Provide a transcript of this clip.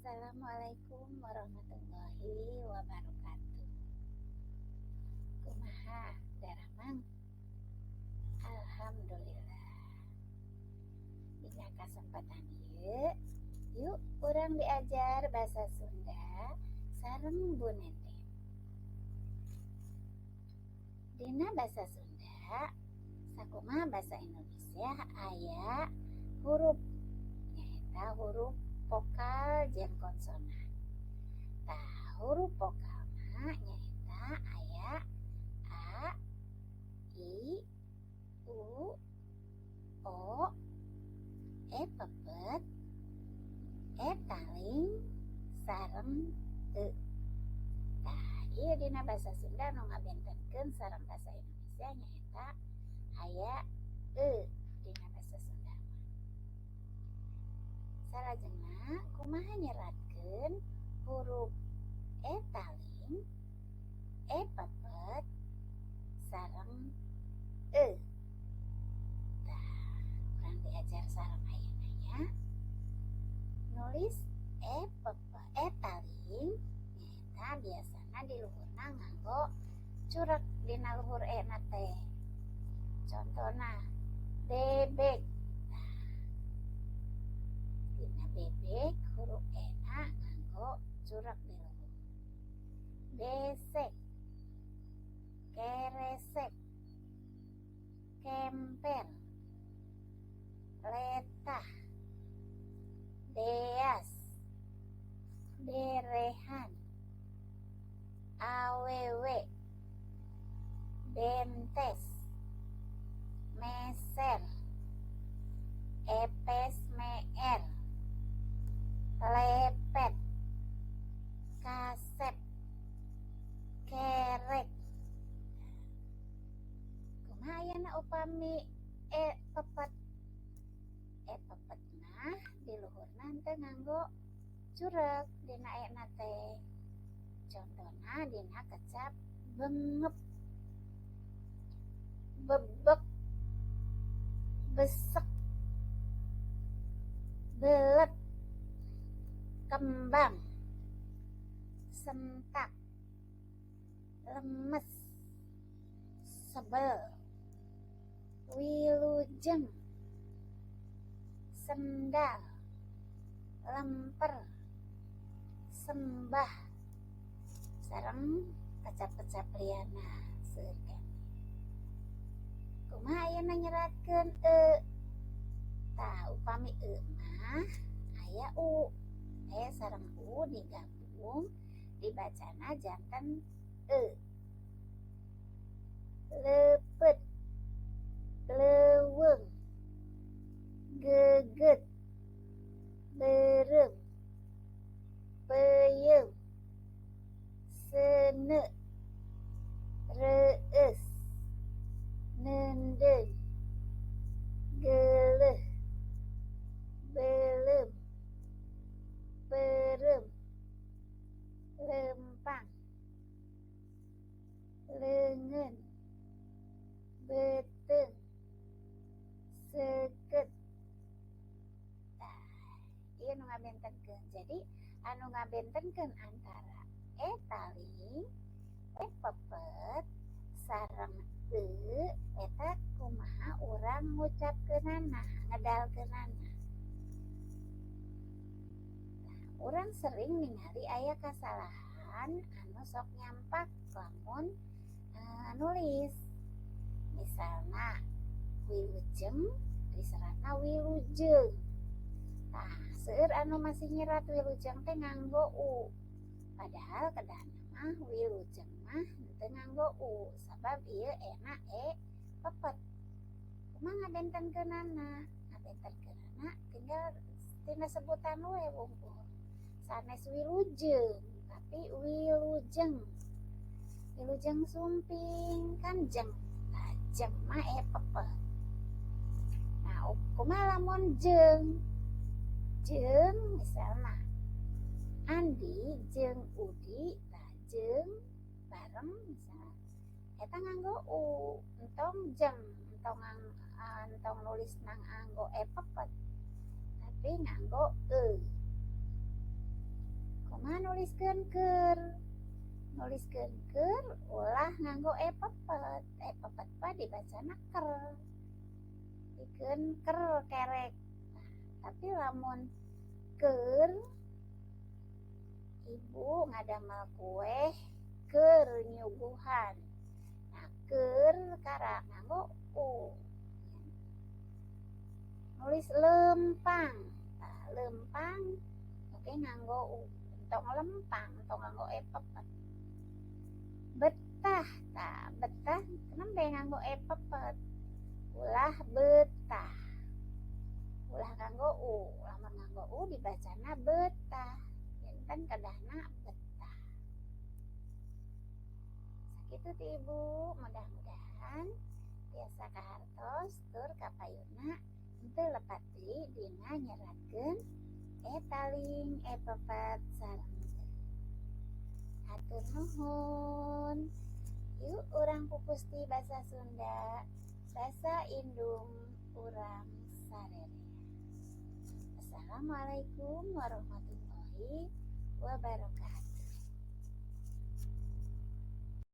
Assalamualaikum warahmatullahi wabarakatuh. Kumaha daramang? Alhamdulillah. Dina kasempatan ieu, yuk urang diajar bahasa Sunda sareng Bu Nenden. Dina bahasa Sunda, sakumaha bahasa Indonesia, aya hurup, nyaeta huruf vokal jeung konsonan. Tah, huruf vokalna nyaeta aya a, i, u, o, e pepet, e taling, sareng e. Tah, ieu dina bahasa Sunda nu ngabentenkeun sareng bahasa Indonesia nyaeta aya e dina bahasa Sunda mah. Salajengna, kumaha nyeratkeun huruf e taling, e pepet, sareng e? Tah, urang diajar sareng ayeuna nya. Nulis e pepet, e taling nyaeta biasana di luhurna nganggo curek dina luhur e na teh. Contona bebek. Tah, dina bebek huruf e na nganggo curek di luhur. Besek, keresek, kemper, letah, beas, berehan, awewe, bentes, meser, epes meer, lepet, kasep, kerek. Kumaha ayeuna upami e pepet? E pepet mah di luhurna henteu nganggo curek dina e na teh. Contona dina kecap bengep, bebek, besek, belet, kembang, sentak, lemes, sebel, wilujeng, sendal, lemper, sembah, sareng kecap-kecap liana seueur keneh. Kumaha ayeuna nyeratkeun e? Tah, upami e mah aya u. E sareng u digabung dibacana janten e. Leupeut, leuweung, geget, beureum, peuyeum, seuneu, reueus, neundeun, geuleuh, beuleum, peureum, leumpang, leungeun, beuteung, seukeut. Tah, ieu nu ngabentenkeun. Jadi anu ngabentenkeun antara e taling, e pepet, sareng e eta kumaha urang ngucapkeunana, ngedalkeunana. Tah, urang sering ningali aya kasalahan anu sok nyampak lamun nulis. Misalna wilujeng diseratna wilujeung. Tah, seueur anu masih nyerat wilujeng teh nganggo u. Padahal kedahna mah wilujeng mah henteu nganggo u, sabab ieu e na e pepet. Kumaha ngabentenkeunana? Ngabentenkeunana tinggal tina sebutan we wungkul. Sanes wilujeung, tapi wilujeng. Wilujeng sumping kan jeng. Tah, jeng mah e pepet. Nah, kumaha lamun jeung? Jeung misalna Andi jeung Udi, tah jeung bareng misalna eta nganggo u, entong jeng, entong nulis nganggo e pepet, tapi nganggo e. Kumaha nuliskeun keur? Nuliskeun keur ulah nganggo e pepet. E pepet mah dibacana ker. Dikeun ker kerek. Nah, tapi lamun keur, ibu ngadamel kue keur nyuguhan. Nah, keur karak nganggo u. Nulis lempang. Nah, lempang oke nganggo u. Entong lempang, entong nganggo e pepet. Betah, tah betah nembe nganggo e pepet. Ulah betah. Ulah nganggo u, lamun nganggo u dibacana betah. Janten kedahna betah. Sakitu ti ibu, mudah-mudahan tiasa kahartos tur kapayuna henteu lepat deui dina nyeratkeun e taling, e pepet sareng teu. Hatur nuhun. Yuk urang pupusti basa Sunda, basa indung urang sarerea. Assalamualaikum warahmatullahi wabarakatuh.